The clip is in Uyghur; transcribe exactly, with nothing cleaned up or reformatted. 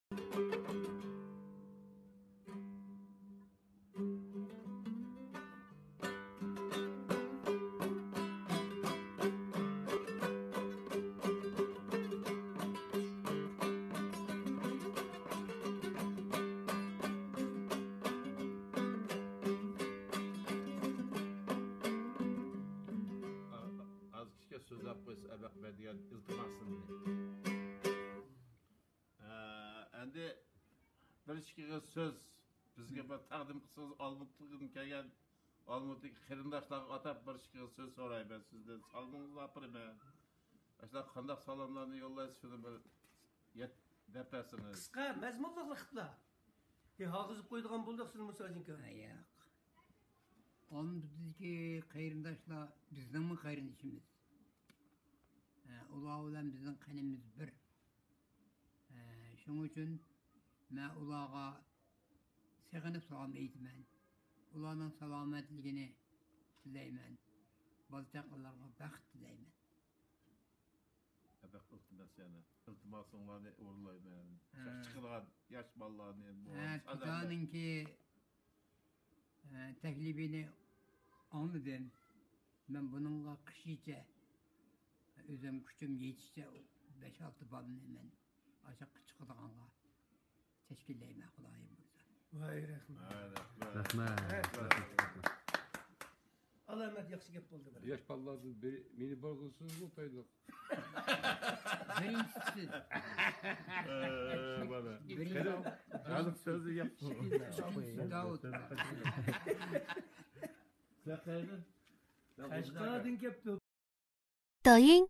ئاز كىشىگە سۆزلەپ قويسا ئەبەق بەر دېگەن ئىلتىماسىمنى. ئە، ئەمدى بىر ئىككى ئېغىز سۆز بىزگە بىر تەقدىم قىلسىڭىز، ئالمۇتىدىن كەلگەن ئالمۇتىدىكى قېرىنداشلارغا ئاتاپ بىر ئىككى ئېغىز سۆز سورايمەن سىزدىن. سالامىڭىزنى ئاپىرىمەن. ئاشۇنداق قانداق سالاملارنى يوللايسىز، شۇنى بىر يەت-، دەپ بەرسىڭىز. قىسقا، مەزمۇنلۇق قىلىپلا. ھە، ھالقىزىپ قويىدىغان بولدۇق سىزنى مۇساجىنكا. ھە، ياق. ئالمۇتىدىكى قېرىنداشلار بىزنىڭمۇ قېرىندىشىمىز. ھە، ئۇلار بىلەن بىزنىڭ قېنىمىز بىر. ھە، شۇنىڭ ئۈچۈن مەن ئۇلارغا سېغىنىپ سالام ئېيتىمەن. ئۇلارنىڭ سالامەتلىكىنى تىلەيمەن. بالا-چاقىلارغا بەخت تىلەيمەن. ئەبەق ئىلتىماس يەنە. ئىلتىماسىڭلارنى ئورۇنلايمەن. ھە. چىقىدىغان ياش بالىلارنى، ھە، بولغان ساداملار. خۇدانىڭكى، ھە، تەكلىپىنى ئاڭلىدىم. مەن بۇنىڭغا قىشىچە، ئۆزۈم كۈچۈم يېتىشىچە بەش-ئالتە بالىنى مەن ئاشاققا چىقىدىغانغا تەشكىللەيمەن، خۇدايىم بۇيرۇسا. ۋاي، رەھمەت. ۋاي، رەھمەت. رەھمەت. رەھمەت. ئالامەت ياخشى گەپ بولدى بۇ. ياش بالىلاردىن بىرى مېنى بار قىلسىڭىزمۇ پايدىلىق. بىرىنچىسى سىز. ئە، مانا. بىرىنچى. ھازىر سۆزنى ياپ. ئىككىنچىسى داۋۇت. سەن قەيەردىن؟ قەشقەردىن كەپتۇ. 抖音